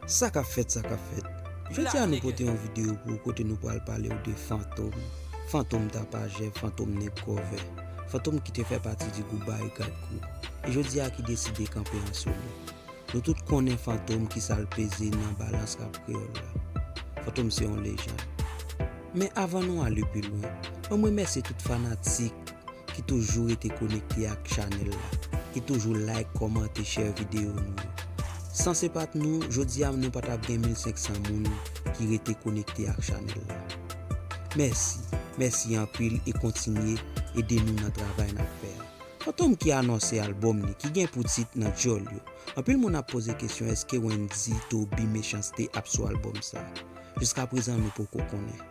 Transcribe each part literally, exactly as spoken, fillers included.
Sa k ap fèt, sa k ap fèt. Jodi a nou pote yon videyo pou ou kote nou pral pale w de Fantom. Fantom Tapajè, Fantom Nèg Kòvè. Fantom ki te fè pati di gwoup Barikad Crew. E jodi a ki deside kanpe an solo. Nou tout konnen Fantom kisa l peze nan balans rap kreyòl la. Fantom se yon lejann. Men avan nou ale pi lwen, ban m remèsye tout fanatik ki toujou rete konekte ak chanèl la, ki toujou like, kòmante, share videyo nou yo. San se pa t nou, jodi a nou pa t ap gen mil senk san moun ki rete konekte ak chanèl la. Mèsi, mèsi anpil e kontinye ede nou nan travay n ap fè a. Fantom ki anonse albòm li, ki gen pou tit Nan Djòl yo. Anpil moun ap poze kesyon èske Wendy, Toby, Mechanste ap sou albòm sa. Jiskaprezan nou poko konnen.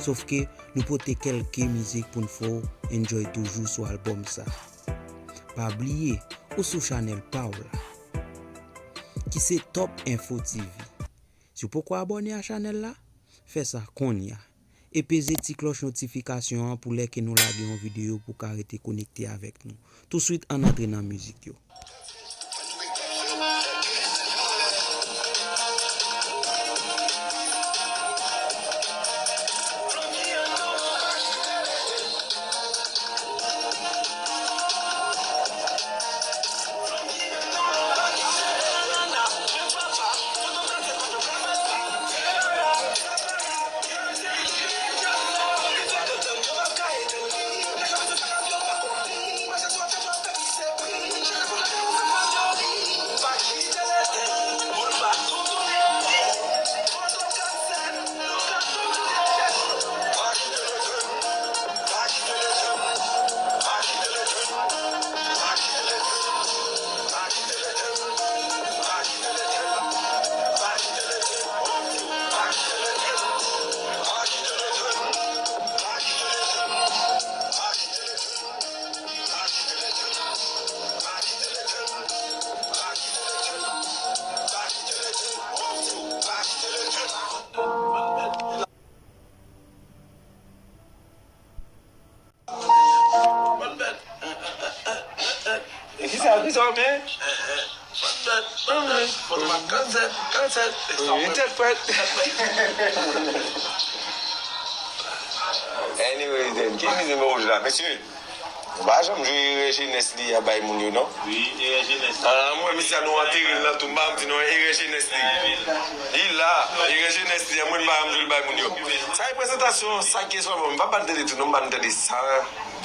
Sofke nou pote kèlke mizik pou n fè w enjoy toujou sou albòm sa. Pa bliye, ou sou chanèl pa w la, ki se Top Info T V. Si w poko abòne a chanèl la, fè sa kounye a. E peze ti klòch notifikasyon an pou lè ke nou lage yon videyo pou w ka rete konekte avèk nou. Touswit ann antre nan mizik yo. Kisa, kisa w gen? Tèt frèt. Anyway, then, ki mizik wouj la, mesye? Nou pa janm jwe erè jenès li a bay moun yo, non? Wi, erè jenès. Ah, mwen, misye, nou antere l nan tou, m pa janm di non, erè jenès li. Li la, erè jenès li a, mwen, m pa janm jwe l bay moun yo. Sa e prezantasyon, sa ki sou albòm, m pa ba n tande tou, non, m ba n tande sa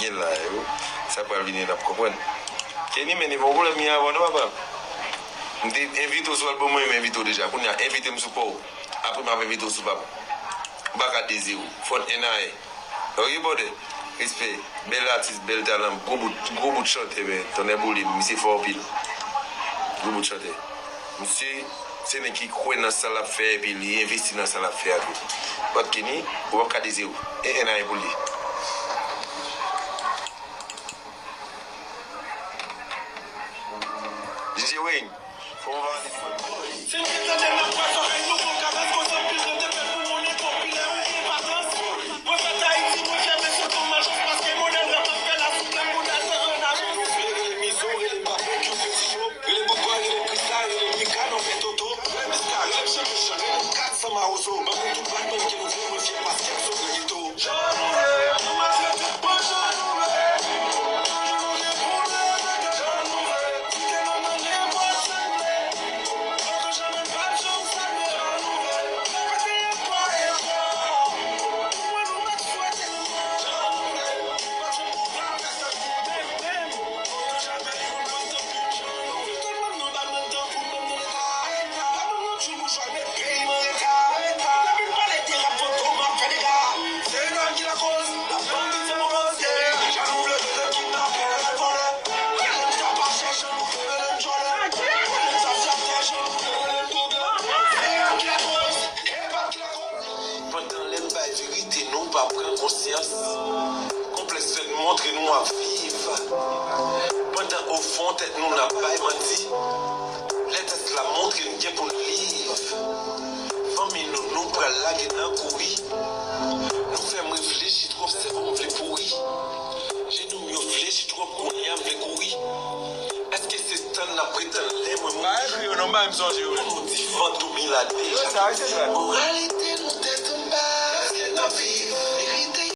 gen la, yo. Sa pral vini, n ap konprann. Kenny, men, li pa yon pwoblèm, li avan, non, papa. M te envite w sou albòm mwen, m envite w deja. Kounye a, envite m sou pa w. Apre, m ap envite w sou pa m. Ou pa ka de zewo. Fò n en a en. Ok, brother. Respè. Bèl atis, bèl talan. Gwo bout, gwo bout chantè, men. Tonnè boule, misye fò anpil. Gwo bout chantè. Misye, se nèg ki kwè nan sa l ap fè, epi li envesti nan sa l ap fè a tou. But Kenny, ou p ap ka de zewo. E en a en pou li. D J Wayne. Pandan lè n bay verite, nou pa pran konsyans. Konplèks fè n montre nou ap viv. Pandan ofon tèt nou n ap bay manti. Lè tès la montre n gen pou n liv. Fanmi nou, nou pral lage nan kouri. Nou fè m reflechi twòp, sèvo m vle pouri. Jenou m yo flechi twòp, kounye a m vle kouri. Èske se tann n ap ret tann lè mwen mouri? Sonje yo menm. Ou di vant ou byen la deja. Moralite nou tèt